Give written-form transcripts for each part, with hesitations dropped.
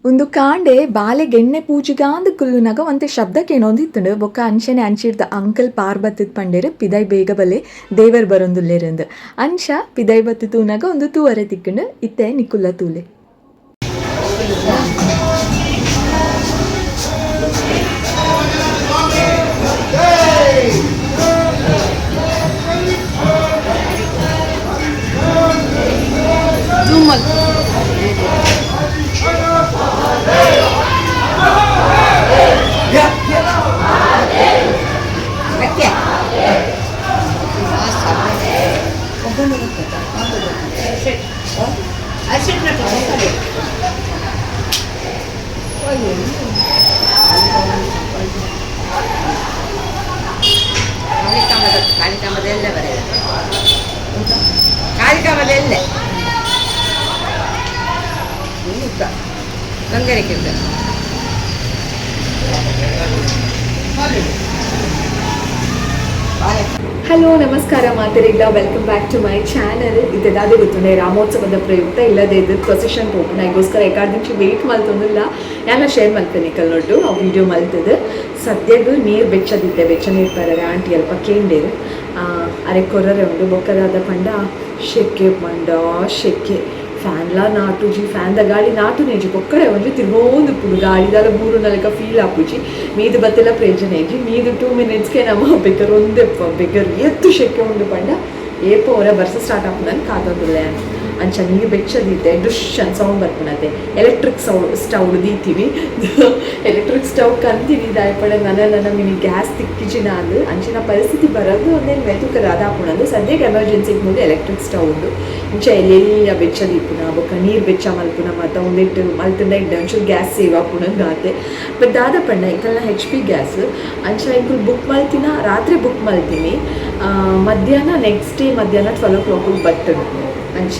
ಉಂದು ಕಾಂಡೆ ಬಾಲೆಗ್ ಎಣ್ಣೆ ಪೂಜಿಗಾಂದ್ ಕುಲ್ಲುನಗ ಒಂತೆ ಶಬ್ದ ಕೇನೊಂದಿತ್ತುಂಡು. ಬೊಕ್ಕ ಅಂಚನೆ ಅಂಚಿರ್ದ ಅಂಕಲ್ ಪಾರ್ ಬತ್ತದ್ ಪಂಡೆರ್ ಪಿದೈ ಬೇಗ ಬಲೆ ದೇವರ್ ಬರೊಂದುಲ್ಲೆರಂದ್. ಅಂಚ ಪಿದೈ ಬತ್ತ್ ತೂನಗ ಉಂದು ತೂವರೆ ತಿಕ್ಕುಂಡು. ಇತ್ತೆ ನಿಕುಲ್ಲ ತೂಲೆ. ಹಲೋ ನಮಸ್ಕಾರ ಮಾತೆರೆಗ್ಲ, welcome back to my channel. ಇತ್ತೆ ಗೊತ್ತುಂಡೆ ರಾಮೋತ್ಸವದ ಪ್ರಯುಕ್ತ ಇಲ್ಲದೆ ಇದ್ದು ಪ್ರೊಸೆಷನ್ ಪೋಪುನ ಐಗೋಸ್ಕರ ಎಕಾರ್ದಿಂಚಿ ವೆಯ್ಟ್ ಮಲ್ತೊಂದಿಲ್ಲ. ಯಾನ ಶೇರ್ ಮಲ್ತೇನೆ ಕಲ್ನೊಟ್ಟು ಆ ವಿಡಿಯೋ ಮಲ್ತದೆ. ಸದ್ಯಗ್ ನೀರು ಬೆಚ್ಚದಿತ್ತೆ, ಬೆಚ್ಚ ನೀರು ಪರರೆ ಆಂಟಿ ಅಲ್ಪ ಕೇಂಡೇರು ಅರೆ ಕೊರ್ರರೆ ಉಂಡು. ಬೊಕ್ಕದಾದ ಪಂಡ ಶೆಕ್ಕೆ ಪಂಡ ಶೆಕ್ಕೆ ಫ್ಯಾನ್ಲ ನಾಟುಜಿ, ಫ್ಯಾನ್ದ ಗಾಳಿ ನಾಟು ನೇಜಿ ಬೊಕ್ಕಡೆ ಒಂಜಿ ತಿರ್ಗೋಂದು ಪುಡು ಗಾಳಿದಾಲ ಬೂರು ನಲಕ ಫೀಲ್ ಆಪುಜಿ. ಮೀದು ಬತ್ತೆಲ್ಲ ಪ್ರಯೋಜನ ಇಜ್ಜಿ. ಮೀದು 2 ಮಿನಿಟ್ಸ್ಗೆ ನಮ್ಮ ಬೆಗರ್ ಒಂದೇ ಬೆಗರ್ ಎತ್ತು ಶೆಕ್ಕೆ ಉಂಡು ಪಂಡ ಏಪ ಹೊರ ಬರ್ಸ ಸ್ಟಾರ್ಟ್ ಆಪುನನ್ ಕಾತೊಂದುಲ್ಲೆ. ಅಂಚ ನೀರು ಬೆಚ್ಚದಿತ್ತೆ ಡುಶ್ ಅಂತ ಸೌಂಡ್ ಬರ್ಪುನತೆ. ಎಲೆಕ್ಟ್ರಿಕ್ ಸ್ಟವ್ ದೀತೀನಿ, ಎಲೆಕ್ಟ್ರಿಕ್ ಸ್ಟವ್ ಕಂತೀನಿ ದಾಯಪಡ ನನ್ನ ನನ್ನ ಮಿನಿ ಗ್ಯಾಸ್ ತಿಕ್ಕಿಜಿನ ಅಂದು ಅಂಚಿನ ಪರಿಸ್ಥಿತಿ ಬರೋದು ಒಂದೇನು ಮೆತುಕ ಅದಾಪುಣಂದು. ಸದ್ಯಕ್ಕೆ ಎಮರ್ಜೆನ್ಸಿಗೆ ಮುಂದೆ ಎಲೆಕ್ಟ್ರಿಕ್ ಸ್ಟವ್ ಉಂಡು. ಇಂಚ ಎಲ್ಲೆಲ್ಲ ಬೆಚ್ಚ ದೀಪುನ ಬೊಕ್ಕ ನೀರು ಬೆಚ್ಚ ಮಲ್ಪುನ ಮಾತ ಒಂದಿಟ್ಟು ಮಲ್ತಂಡ ಇಡ್ಡೆ ಒಂಚೂರು ಗ್ಯಾಸ್ ಸೇವ್ ಆಪುಣಂದು ಆತೆ. ಬಟ್ ದಾದ ಪಂಡ ಇಂಕಲ್ನ ಹೆಚ್ ಪಿ ಗ್ಯಾಸ್ ಅಂಚ ಇಂಕುಲು ಬುಕ್ ಮಲ್ತಿನ ರಾತ್ರಿ ಬುಕ್ ಮಲ್ತೀನಿ, ಮಧ್ಯಾಹ್ನ ನೆಕ್ಸ್ಟ್ ಡೇ ಮಧ್ಯಾಹ್ನ 12 o'clock ಬರ್ತದೆ. ಅಂಚ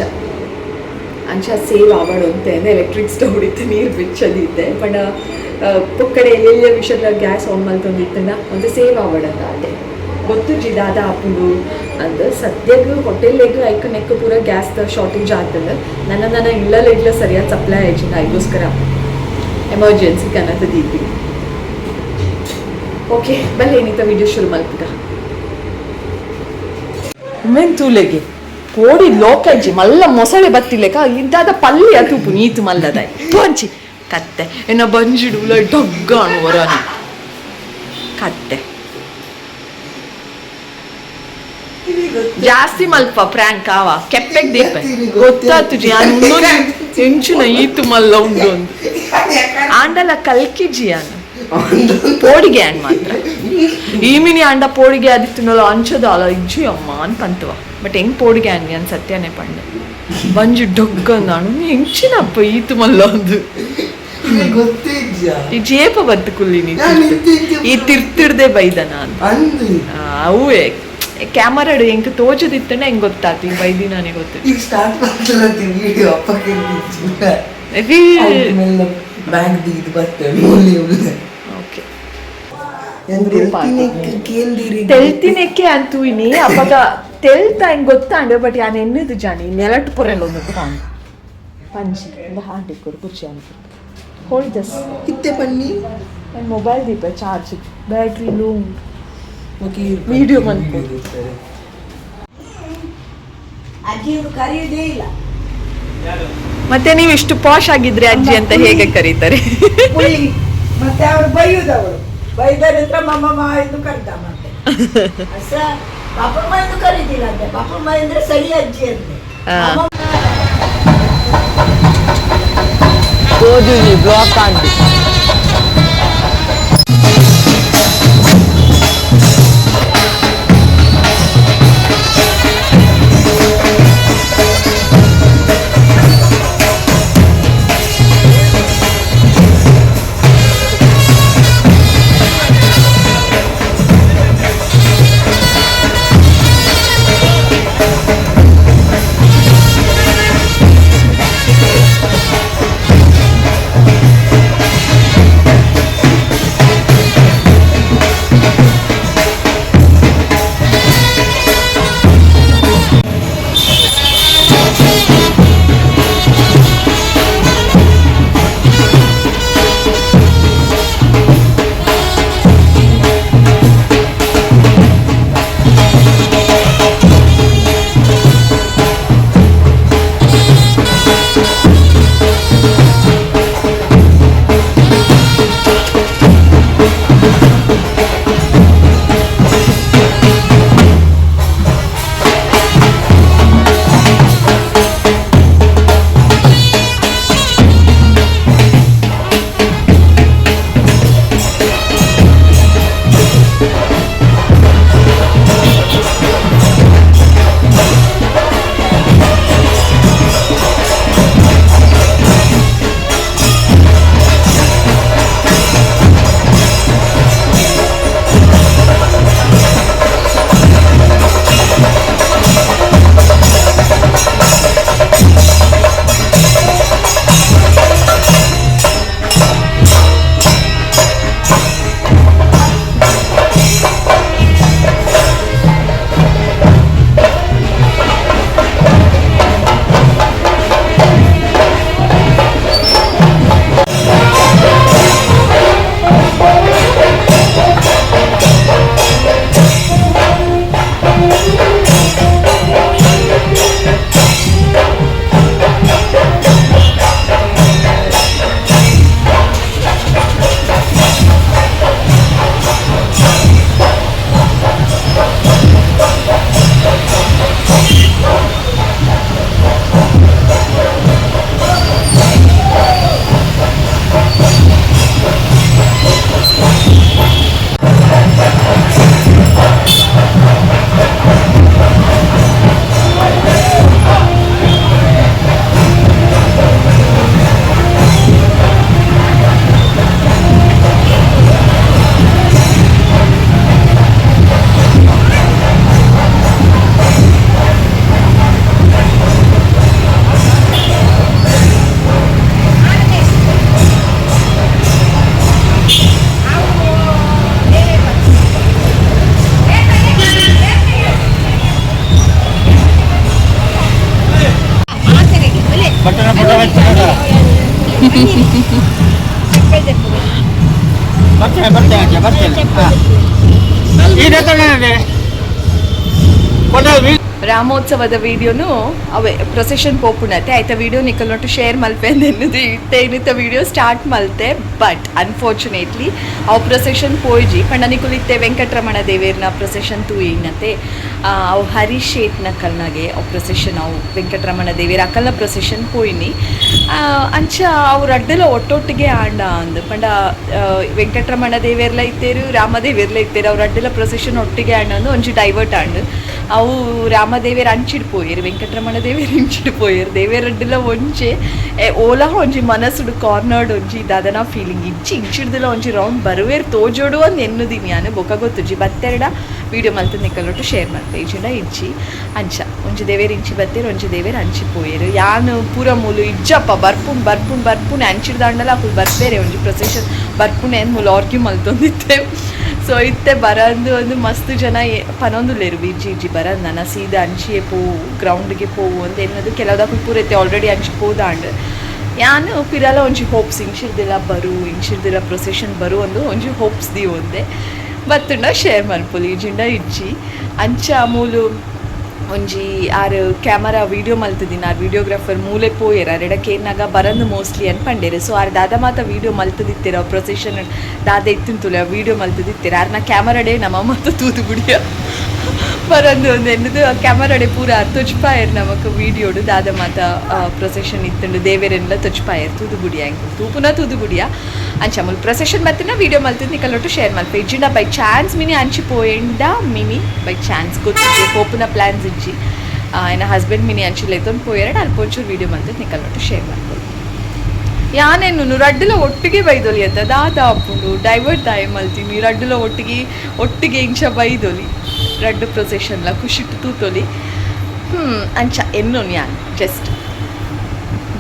ಅಂಚ ಸೇವ್ ಆವಡು ಅಂತೆ ಎಲೆಕ್ಟ್ರಿಕ್ ಸ್ಟವ್ ಇತ್ತು ನೀರು ಬೆಚ್ಚದಿತ್ತೆ. ಪಂಡ ಪೊಕ್ಕಡೆ ಎಲ್ಲೆಲ್ಲ ವಿಷಯದ ಗ್ಯಾಸ್ ಆನ್ ಮಲ್ತೊಂದಿತ್ತಂಡ ಒಂದು ಸೇವ್ ಆವಡಂತ ಅದೇ ಗೊತ್ತುಜಿ ದಾದ ಆಪುಂಡು ಅಂದ್. ಸದ್ಯಗ್ ಹೋಟೆಲ್ಲೆಗ್ ಐಕ್ ನೆಕ್ ಪೂರ ಗ್ಯಾಸ್ ಶಾರ್ಟೇಜ್ ಆತಂದು. ನನ್ನ ನನ್ನ ಇಲ್ಲಲ್ಲ ಇಡ್ಲ ಸರಿಯಾದ ಸಪ್ಲೈ ಆಯ್ಚಿಂದ ಐಗೋಸ್ಕರ ಎಮರ್ಜೆನ್ಸಿ ಕನತ ದೀಪಿ. ಓಕೆ ಬಲ್ಲೆ ಏನಿತ್ತ ವಿಡಿಯೋ ಶುರು ಮಲ್ಪುಗ. ಉಮ್ಮೆನ್ ತೂಲೆಗೆ ಪೋಡಿ ಲೋಕಜ್ಜಿ ಮಲ್ಲ ಮೊಸಳೆ ಬತ್ತಿಲೆಕ ಇಂತಾದ ಪಲ್ಯ ತೂಪು ನೀತು ಮಲ್ಲದಾಯ್ ಪಂಚಿ ಕತ್ತೆ ಎನ್ನ ಬಂಜಿಡು ಡಗ್ಗಾನು ಹೊರನಿ ಕತ್ತೆ ಜಾಸ್ತಿ ಮಲ್ಪ ಪ್ರಾಂಕ್ ಆವ ಕೆಪ್ಪೆಗ್ ದೀಪ ಗೊತ್ತಾತು ಜಾನು ಎಂಚುನ ಈತು ಮಲ್ಲ ಉಂಡು ಆಂಡಲ ಕಲ್ಕಿಜಿ ಅನು ಪೋಡಿಗೆ ಆಂಡ್ ಮಾತ್ರ ಈ ಮಿನಿ ಅಂಡ ಪೋಡಿಗೆ ಆದಿತ್ತುನಲ್ಲ ಅಂಚದ ಅಲ್ಲ ಇಜ್ಜಿ ಅಮ್ಮ ಅನ್ ಪಂತುವ. ಬಟ್ ಹೆಂಗ್ ಪೋಡಿಗೆ ಅನ್ಗೆ ಅನ್ ಸತ್ಯನೇ ಪಂಡೆ ಬಂಜು ಡೊಗ್ಗಂದಾನು ಎಂಚಿನಪ್ಪ ಈತು ಮಲ್ಲ ಒಂದು ಈ ಜೇಪ ಬತ್ತು ಕುಲ್ಲಿ ಈ ತಿರ್ತಿಡ್ದೆ ಬೈದನ ಅಂತ ಅವೇ ಕ್ಯಾಮರಾ ಹೆಂಗ್ ತೋಚದಿತ್ತಂಡೆ ಹೆಂಗ್ ಗೊತ್ತಾತು ಈ ಬೈದಿ ನನಗೆ ಗೊತ್ತು. ತೆಲ್ತಿನೆಕ್ಕೆ ಅಂತೂಯಿನಿ ಅಪ್ಪಗ ತೆಲ್ತ ಹೆಂಗ್ ಗೊತ್ತಾಂಡು. ಬಟ್ ಯಾನ್ ಎನ್ನದು ಜಾನಿ ನೆಲಟ್ ಪೊರೆಲ್ ಒಂದು ಪಂಚಿ ಹಾಂಡಿ ಕೊಡು ಕುರ್ಚಿ ಅಂತ ಹೋಲ್ಡ್ ದಸ್ ಇತ್ತೆ ಬನ್ನಿ. ನನ್ನ ಮೊಬೈಲ್ ದೀಪ ಚಾರ್ಜ್ ಬ್ಯಾಟ್ರಿ ಲೋ ವಿಡಿಯೋ ಮನ್ಪು. ಅಜ್ಜಿಯನ್ನು ಕರೆಯುವುದೇ ಇಲ್ಲ. ಮತ್ತೆ ನೀವು ಇಷ್ಟು ಪಾಶ್ ಆಗಿದ್ರೆ ಅಜ್ಜಿ ಅಂತ ಹೇಗೆ ಕರೀತಾರೆ? ಮತ್ತೆ ಅವರು ಬೈಯುದವರು ಬೈದ ನಂತರ ಮಮ್ಮ ಎಂದು ಕರೆದ ಮತ್ತೆ ಬಾಪಮ್ಮ ಎಂದು ಕರೀದಿಲ್ಲ ಅಂತೆ. ಬಾಪಮ್ಮ ಅಂದ್ರೆ ಸರಿ ಅಜ್ಜಿ ಅಂತೆ. ಬ್ಲಾಕ್ ಆಗಿ ಬರ್ತೇನೆ ಬರ್ತೇನೆ ಅಜ್ಜ, ಬರ್ತೇನೆ. ಹಾ. ಈ ದತ್ತಣ್ಣನದೇ. ಕೊಡ ರಾಮೋತ್ಸವದ ವಿಡಿಯೋನು ಅವೇ ಪ್ರೊಸೆಷನ್ ಪೋಪುಣತೆ ಆಯ್ತಾ ವಿಡಿಯೋ ನಿಕಲ್ನೊಟ್ಟು ಶೇರ್ ಮಲ್ಪೆ ಎನ್ನುದು ಇತ್ತೆ ಇನ್ನಿತ್ತ ವಿಡಿಯೋ ಸ್ಟಾರ್ಟ್ ಮಲ್ತೆ. ಬಟ್ ಅನ್ಫಾರ್ಚುನೇಟ್ಲಿ ಅವು ಪ್ರೊಸೆಷನ್ ಪೋಯ್ಜಿ ಪಂಡ ನಿಕುಲು ಇತ್ತೆ ವೆಂಕಟರಮಣ ದೇವೇರ್ನ ಪ್ರೊಸೆಷನ್ ತೂಯಿನತೆ. ಅವು ಹರೀಶ್ ಶೇಟ್ನ ಕಲ್ನಾಗೆ ಅವು ಪ್ರೊಸೆಷನ್, ಅವು ವೆಂಕಟರಮಣ ದೇವೇರ್ ಅಕಲ್ನ ಪ್ರೊಸೆಷನ್ ಪೋಯಿನಿ. ಅಂಚ ಅವ್ರು ಅಡ್ಡೆಲ ಒಟ್ಟೊಟ್ಟಿಗೆ ಆಂಡ ಅಂದ್ ಪಂಡ ವೆಂಕಟರಮಣ ದೇವೇರ್ಲ ಇತ್ತೇರು, ರಾಮದೇವೇರ್ಲ ಇತ್ತೇರು, ಅವ್ರ ಅಡ್ಡೆಲ ಪ್ರೊಸೆಷನ್ ಒಟ್ಟಿಗೆ ಆಂಡ ಅಂದು ಒಂಜಿ ಡೈವರ್ಟ್ ಆಂಡ್. ಅವು ರಾಮದೇವೇರ್ ಅಂಚಿಡ್ ಪೋಯೆರ್, ವೆಂಕಟರಮಣ ದೇವೇರ್ ಇಂಚಿಡ್ ಪೋಯೆರ್, ದೇವೇರ್ ಅಡ್ಡಿಲ ಒಂಜೆ ಓಲಾ ಒಂಜಿ ಮನಸ್ಸುಡು ಕಾರ್ನರ್ಡ್ ಒಂಜಿ ದಾದನ ಫೀಲಿಂಗ್ ಇಜ್ಜಿ. ಇಂಚಿಡ್ದಿಲ ಒಂಜಿ ರೌಂಡ್ ಬರುವೇರ್ ತೋಜೋಡು ಅಂದ್ ಎನ್ನುದಿನಿ ಯಾನ್. ಬೊಕ ಗೊತ್ತುಜಿ, ಬತ್ತೆರಡ ವಿಡಿಯೋ ಮಲ್ತು ನಿಕಲೊಟ್ಟು ಶೇರ್ ಮಲ್ತೆ, ಇಜ್ಜಿಂಡ ಇಜ್ಜಿ. ಅಂಚ ಒಂಜಿ ದೇವೇರ್ ಇಂಚಿ ಬತ್ತೇರ್, ಒಂಜಿ ದೇವೇರ್ ಅಂಚಿ ಪೋಯೆರ್. ಯಾನ್ ಪೂರ ಮೂಲು ಇಜ್ಜಪ್ಪ ಬರ್ಪುನ್ ಬರ್ಪುನ್ ಬರ್ಪುನ್ ಅಂಚಿಡ್ದಾಂಡಲ ಅಕುಲು ಬರ್ಪೇರೆ ಒಂಜಿ ಪ್ರೊಸೆಷನ್ ಬರ್ಪುನೆ ಅಂದ್ ಮೂಲು ಆರ್ಗ್ಯೂ ಮಲ್ತೊಂದಿತ್ತೆ. ಸೊ ಇತ್ತೆ ಬರಂದು ಒಂದು ಮಸ್ತ್ ಜನ ಪನೊಂದುಲ್ಲೆರ್, ಇಜ್ಜಿ ಇಜ್ಜಿ ಬರಂದ್ ನನ ಸೀದಾ ಅಂಚಿಯೇ ಪೋವು, ಗ್ರೌಂಡ್ಗೆ ಪೋವು ಅಂತ ಎನ್ನದು. ಕೆಲವುದಕುಲು ಪೂರ ಇತ್ತೆ ಆಲ್ರೆಡಿ ಅಂಚಿ ಪೋದಾಂಡ್. ಯಾನ್ ಪಿರಲ ಒಂಜಿ ಹೋಪ್ಸ್ ಇಂಚಿರ್ದಿಲ್ಲ ಬರು, ಇಂಚಿರ್ದಿಲ್ಲ ಪ್ರೊಸೆಷನ್ ಬರು ಒಂದು ಒಂಜಿ ಹೋಪ್ಸ್ ದೀವೊಂದೆ. ಬತ್ತುಂಡ ಶೇರ್ ಮಲ್ಪೊಲಿ, ಇಜ್ಜಿಂಡ ಇಜ್ಜಿ. ಅಂಚ ಮೂಲು ಒಂಜಿ ಆರು ಕ್ಯಾಮರಾ ವೀಡಿಯೋ ಮಲ್ತುದಿನ ಆರ್ ವಿಡಿಯೋಗ್ರಾಫರ್ ಮೂಲೆ ಪೋಯೆರ್. ಅರೆಡ ಕೇನ್ನಗ ಬರಂದು ಮೋಸ್ಟ್ಲಿ ಅನ್ ಪಂಡೇರು. ಸೊ ಆರ್ ದಾದ ಮಾತ ವೀಡಿಯೋ ಮಲ್ತುದಿತ್ತೆರ್, ಪ್ರೊಸೆಷನ್ ದಾದ ಇತ್ತಿನ ತುಲೆ ವೀಡಿಯೋ ಮಲ್ತುದಿತ್ತೆರ್. ಆರ್ನ ಕ್ಯಾಮರಾಡೇ ನಮ್ಮ ಮಾತ ತೂದು ಬುಡಿಯ ಬರಂದು ಒಂದು ಎನ್ನುದು. ಕ್ಯಾಮರಾಡೆ ಪೂರ ಆರ್ ತೊಜ್ಪಾಯೆರ್ ನಮಕ್ ವೀಡಿಯೋಡು ದಾದ ಮಾತ ಪ್ರೊಸೆಷನ್ ಇತ್ತುಂಡು ದೇವೆರೆನ್ಲ ತೊಜ್ಪಾಯೆರ್. ತೂದು ಬುಡಿಯ ಎಂಕುಲು ತೂಪುನ ತೂದು ಬುಡಿಯ. ಅಂಚ ಮೂಲು ಪ್ರೊಸೆಷನ್ ಬತ್ತಿನ ವೀಡಿಯೋ ಮಲ್ತುದು ನಿಕಲೊಟ್ಟು ಶೇರ್ ಮಲ್ಪೆ. ಇಜ್ಜಿಂಡ ಬೈ ಚಾನ್ಸ್ ಮಿನಿ ಅಂಚಿ ಪೋಯೆಂಡ mini by chance ಗೊತ್ತಿಜ್ಜಿ, ಪೋಪುನ ಪ್ಲ್ಯಾನ್ಸ್ ಇಜ್ಜಿ. ಎನ್ನ ಹಸ್ಬೆಂಡ್ ಮಿನಿ ಅಂಚಿ ಲೆತ್ತೊಂದು ಪೋಯೆರಡ ಅಲ್ಪ ಒಂಚೂರು ವೀಡಿಯೋ ಮಲ್ತುದು ನಿಕಲೊಟ್ಟು ಶೇರ್ ಮಲ್ಪೊಲಿ. ಯಾನೇನು ರಡ್ಡುಲ ಒಟ್ಟಿಗೆ ಬೈದೊಲಿ ಅತ್ತ ದಾದ ಆಪುಂಡು ಡೈವರ್ಟ್ ದಾಯ ಮಲ್ತೀನಿ. ರಡ್ಡುಲ ಒಟ್ಟಿಗೆ ಒಟ್ಟಿಗೆ ಇಂಚ ಬೈದೊಲಿ, ರಡ್ಡು ಪ್ರೊಸೆಷನ್ಲ ಖುಷಿಟ್ಟು ತೂತೊಲಿ. ಅಂಚ ಎನ್ನೊನ್ ಯಾನ್ ಜಸ್ಟ್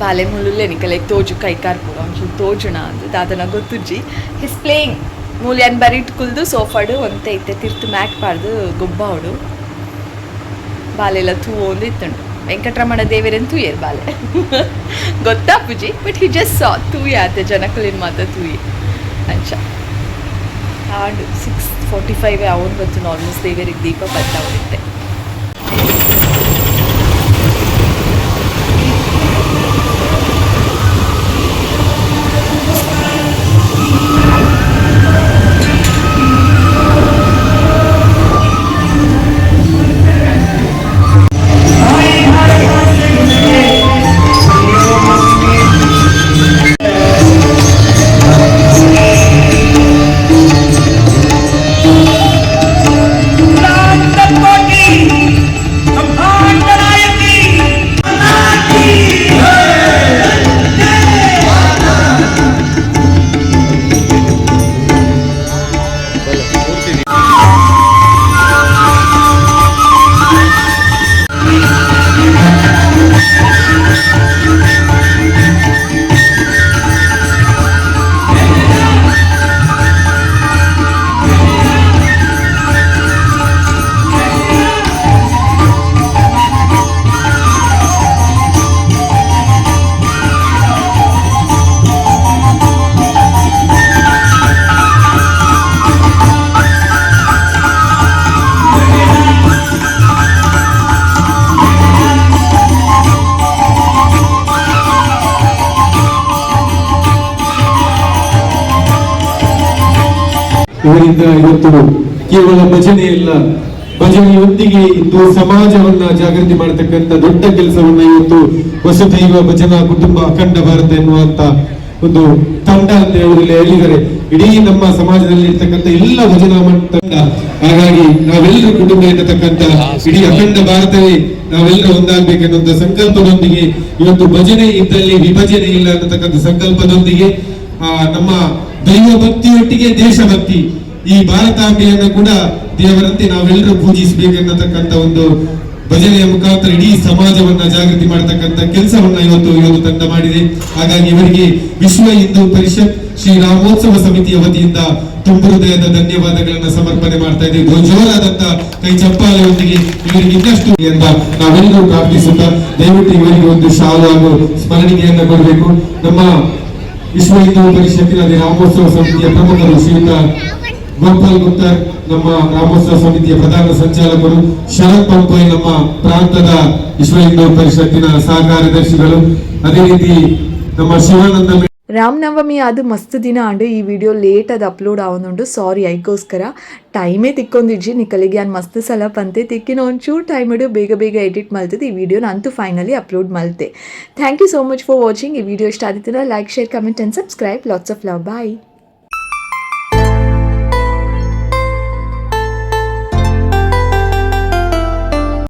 ಬಾಲೆ ಮುಲ್ಲುಲ್ಲೆ ನಿಕಲೆ ತೋಜು ಕೈಕಾರ್ ಪೂರ ಒಂಚೂರು ತೋಜುಣ ಅಂದ್ ದಾದನ ಗೊತ್ತುಜ್ಜಿ. His playing ಮೂಲು ಯಾನ್ ಬರಿಟ್ ಕುಲ್ದು ಸೋಫಾಡು ಒಂತೆ ಇತ್ತೆ ತಿರ್ತು ಮ್ಯಾಟ್ ಪಾಡ್ದು ಗೊಬ್ಬಾವಡು. ಬಾಲೆಲ್ಲ ತೂವೊಂದು ಇತ್ತುಂಡು. ವೆಂಕಟರಮಣ ದೇವೆರೆನ್ ತೂಯೆರ್ ಬಾಲೆ, ಗೊತ್ತಾಪುಜಿ, but he just ಸಾ ತೂಯೆ ಆತೆ ಜನಕುಲೆನ್ ಮಾತ ತೂಯೆ. ಅಂಚ ಆಂಡ್ 6:45 ಅವನು ಬತ್ತು ಆಲ್ಮೋಸ್ಟ್ ದೇವೆರಿಗೆ ದೀಪ ಬತ್ತಾವನಿತ್ತೆ. ಇವರಿಂದ ಇವತ್ತು ಕೇವಲ ಭಜನೆಯಲ್ಲ, ಭಜನೆಯೊಂದಿಗೆ ಇಂದು ಸಮಾಜವನ್ನ ಜಾಗೃತಿ ಮಾಡತಕ್ಕಂತ ದೊಡ್ಡ ಕೆಲಸವನ್ನ ಇವತ್ತು ವಸುಧೈವ ಭಜನಾ ಕುಟುಂಬ ಅಖಂಡ ಭಾರತ ಎನ್ನುವಂತ ಒಂದು ತಂಡ ಅಂತ ಹೇಳುವುದಿಲ್ಲ ಹೇಳಿದರೆ ಇಡೀ ನಮ್ಮ ಸಮಾಜದಲ್ಲಿ ಇರ್ತಕ್ಕಂಥ ಎಲ್ಲ ಭಜನಾ ತಂಡ. ಹಾಗಾಗಿ ನಾವೆಲ್ಲರೂ ಕುಟುಂಬ ಎನ್ನತಕ್ಕಂತ ಇಡೀ ಅಖಂಡ ಭಾರತವೇ ನಾವೆಲ್ಲರೂ ಒಂದಾಗಬೇಕೆನ್ನುವಂತ ಸಂಕಲ್ಪದೊಂದಿಗೆ ಇವತ್ತು ಭಜನೆ ಇದ್ದಲ್ಲಿ ವಿಭಜನೆ ಇಲ್ಲ ಅನ್ನತಕ್ಕಂಥ ಸಂಕಲ್ಪದೊಂದಿಗೆ ನಮ್ಮ ದೈವ ಭಕ್ತಿಯೊಟ್ಟಿಗೆ ದೇಶಭಕ್ತಿ, ಈ ಭಾರತಾಂಬೆಯನ್ನು ಕೂಡ ದೇವರಂತೆ ನಾವೆಲ್ಲರೂ ಪೂಜಿಸಬೇಕೆನ್ನತಕ್ಕಂಥ ಒಂದು ಭಜನೆಯ ಮುಖಾಂತರ ಇಡೀ ಸಮಾಜವನ್ನ ಜಾಗೃತಿ ಮಾಡತಕ್ಕಂಥ ಕೆಲಸವನ್ನ ಇವತ್ತು ಈ ಒಂದು ತಂಡ ಮಾಡಿದೆ. ಹಾಗಾಗಿ ಇವರಿಗೆ ವಿಶ್ವ ಹಿಂದೂ ಪರಿಷತ್ ಶ್ರೀ ರಾಮೋತ್ಸವ ಸಮಿತಿಯ ವತಿಯಿಂದ ತುಂಬು ಹೃದಯದ ಧನ್ಯವಾದಗಳನ್ನ ಸಮರ್ಪಣೆ ಮಾಡ್ತಾ ಇದ್ದೀವಿ. ಜೋರಾದಂತ ಕೈ ಚಪ್ಪಾಳೆಯೊಂದಿಗೆ ಇವರಿಗೆ ಇನ್ನಷ್ಟು ಅಂತ ನಾವೆಲ್ಲರೂ ಪ್ರಾರ್ಥಿಸುತ್ತಾ ದಯವಿಟ್ಟು ಇವರಿಗೆ ಒಂದು ಶಾಲು ಹಾಗೂ ಸ್ಮರಣಿಕೆಯನ್ನ ಕೊಡಬೇಕು. ನಮ್ಮ ವಿಶ್ವ ಹಿಂದೂ ಪರಿಷತ್ತಿನ ರಾಮೋತ್ಸವ ಸಮಿತಿಯ ಪ್ರಮುಖರು ಶ್ರೀಯುತ ಗೋಪಾಲ್ ಗುಪ್ತರ್, ನಮ್ಮ ರಾಮೋತ್ಸವ ಸಮಿತಿಯ ಪ್ರಧಾನ ಸಂಚಾಲಕರು, ಶರತ್ ಪಂಪೈ, ನಮ್ಮ ಪ್ರಾಂತದ ವಿಶ್ವ ಹಿಂದೂ ಪರಿಷತ್ತಿನ ಸಹ ಕಾರ್ಯದರ್ಶಿಗಳು, ಅದೇ ರೀತಿ ನಮ್ಮ ಶಿವಾನಂದ ರಾಮನವಮಿ ಅದು ಮಸ್ತ್ ದಿನ ಆಂಡ್. ಈ ವಿಡಿಯೋ ಲೇಟ್ ಅದು ಅಪ್ಲೋಡ್ ಆವೊಂದುಂಡು, ಸಾರಿ ಐಕೋಸ್ಕರ. ಟೈಮೇ ತಿಕ್ಕೊಂದಿಜ್ಜಿ ನಿಕಲಿಗೆ. ಯಾನ್ ಮಸ್ತ್ ಸಲ ಪಂತೆ, ತಿಕ್ಕಿನ ಒಂಚೂರು ಟೈಮ್ ಇಡು, ಬೇಗ ಬೇಗ ಎಡಿಟ್ ಮಲ್ತದೆ. ಈ ವಿಡಿಯೋನ ಅಂತೂ ಫೈನಲಿ ಅಪ್ಲೋಡ್ ಮಲ್ತೆ. Thank you so much for watching. ಈ ವಿಡಿಯೋ ಇಷ್ಟ ಆದಿತ್ತಿನ like, share, comment and subscribe. Lots of love. Bye.